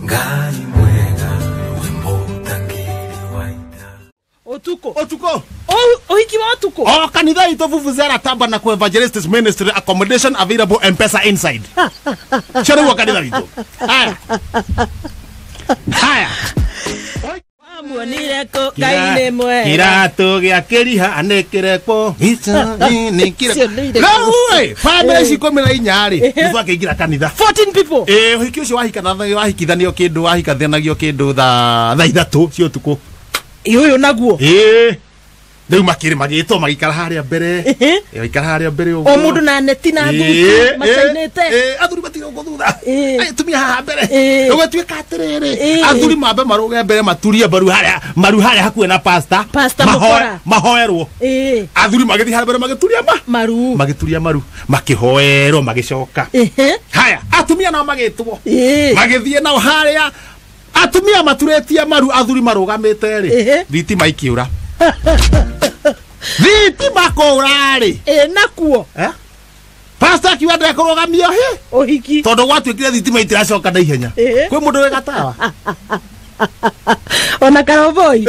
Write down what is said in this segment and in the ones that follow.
Ngai mwega wembo utangiri waita. Otuko. Otuko. Ohiki wa otuko. Oh, kanitha ito Vuvuzela Tabernacle Evangelist Ministry, accommodation available, M-Pesa inside. Chere wa kanitha ito. Haya. Haya. Wamuonire kũ Ngai nĩ mwega. Kĩratũ gĩa kĩriha nĩ kĩrekwo. Nĩ kĩrekwo. Cio nĩ irĩkũ? Rĩu ĩ, bamĩrĩ ici 14 rĩ, nĩ twakĩingĩra kanitha. 14 people. Ĩ, ũhiki ũcio wahikithanio kĩndũ, wahikithanagio kĩndũ thaa 3 cia ũtukũ. Ĩ, ũyũ naguo. Ĩ. Rĩu makĩrĩ magĩtwo magĩikara harĩa mbere. Magĩikara harĩa mbere ũguo. O mũndũ na neti na thuti macainĩte. Athuri matirĩ gũkũ thutha. Atumia haha mbere. Ũgatuĩka atĩrĩrĩ, athuri mambe marũge mbere maturie mbaru harĩa, maru harĩa hakuhĩ na pastor. Pastor Mũkora. Mahoerwo. Athuri magĩthiĩ harĩa mbere magĩturia ma. Maru. Magĩturia maru, makĩhoerwo magĩcoka. Haya, atumia nao magĩtwo. Magĩthiĩ nao harĩa atumia maturĩtie maru, athuri marũgamĩte rĩ. Thitima ikĩũra. Thitima kũũra rĩ. Nakuo. Pastor akiuga ndekũrũgamia hĩ. Ũhiki. Tondũ gwatuĩkire thitima itiracoka na ihenya. Kwĩ mũndũ wĩ gatawa. Ona karoboi.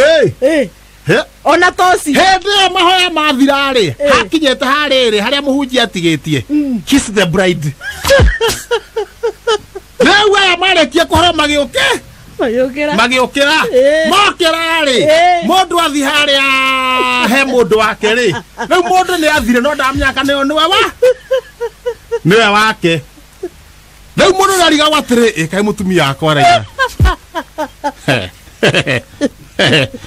Ona toci. Hĩndĩ ĩyo mahoya mathira rĩ, hakinyĩte harĩrĩ harĩa mũhunjia atigĩtie. Kiss the bride. Rĩu aya marĩkia kũhoro magĩũke. Magĩũkĩra. Magĩũkĩra. Mokĩra rĩ, mũndũ athi harĩa he mũndũ wake rĩ. Rĩu mũndũ nĩ athire no ndamenya kana nĩwe wa. Nĩwe wake. Rĩu mũndũ nĩ arigagwo atĩrĩ, ĩ kaĩ mũtumia wakwa araiga.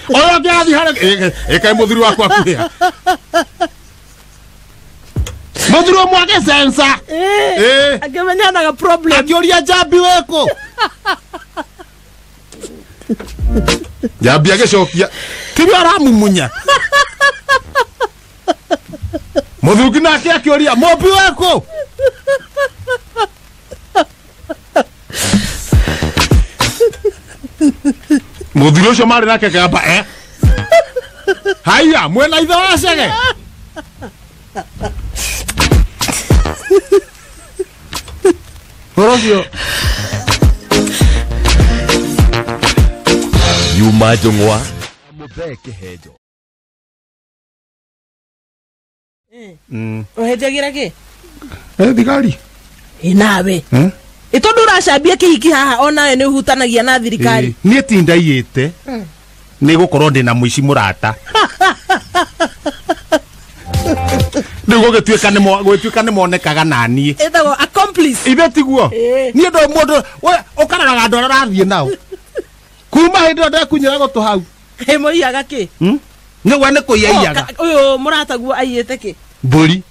Ũyũ ũngĩ athi harĩa, ĩ kaĩ mũthuri wakwa akuhĩa. Mũthuri ũmwe agĩcenca. Akĩmenyanaga problem. Akĩũria njambi wĩkũ. Njambi agĩcokia, tiwe aramumunya. Mũthuri nake akĩũria, mũmbi wĩkũ? Mũthuri ũcio marĩ nake akĩamba, Haiya, mwena ithe wa Chege. Ũhoro ũcio. Yuma Njũng'wa Mũthee Kĩhenjo. Ũhenjagira kĩ? Thigari. Ĩ nawe. Ĩ tondũ ũracambia kĩhiki haha onawe nĩ ũhutanagia na thirikari. Niĩ ti ndaiyĩte. Nĩ gũkorwo ndĩna mũici mũrata. Rĩu gũgĩtuĩka nĩ monekaga na niĩ. Ĩtagwo accomplice. Ithe tiguo. Niĩ ndũ mũndũ, we ũkaroraga andũ arĩa ũrathiĩ nao. Kuma hĩndĩ ĩyo ndekunyĩra gũtũ hau. Ĩ mũiyaga kĩ? Nĩ we nĩ kũiya aiyaga. Ũyũ mũrataguo aiyĩte kĩ? Mbũri.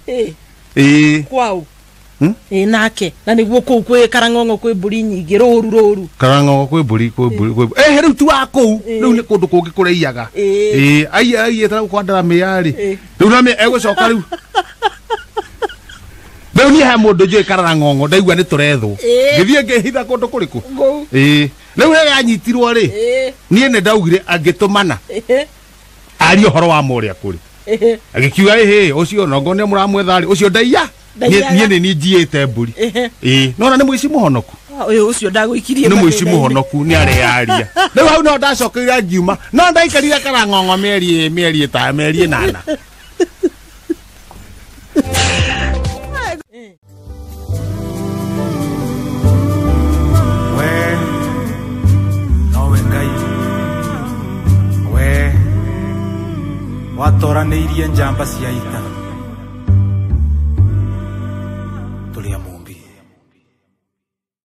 Kwao. Ĩ nake. Na nĩguo kũu kwĩ Karang'ong'o kwĩ mbũri nyingĩ, rũru rũru. Karang'ong'o kwĩ mbũri, kwĩ mbũri, kwĩ mbũri. Rĩu ti wa kũu. Rĩu nĩ kũndũ kũngĩ kũraiyaga. Aiyĩte na gũkũ Ndaramĩa rĩ. Rĩu na egũcoka rĩu. Rĩu niĩ he mũndũ njũĩ Karang'ong'o ndaigua nĩ tũrethwo. Ngĩthiĩ ngĩhitha kũndũ kũrĩkũ? Rĩu rĩrĩa anyitirwo rĩ, niĩ nĩ ndaugire angĩtũmana. Arie ũhoro wa ma ũrĩa kũrĩ. Agĩkiuga ĩhĩ, ũcio nongo nĩ mũramwetha rĩ, ũcio ndaiya. Niĩ nĩ niĩ njiyĩte mbũri. Nona nĩ mũici mũhonoku. Ũyũ ũcio ndagũikirie Nĩ mũici mũhonoku, nĩ arearia. Rĩu hau no ndacokeire ngiuma, no ndaikarire Karang'ong'o mĩeri ĩtano, mĩeri ĩnana. We nowe Ngai, we watoranĩirie njamba cia ita.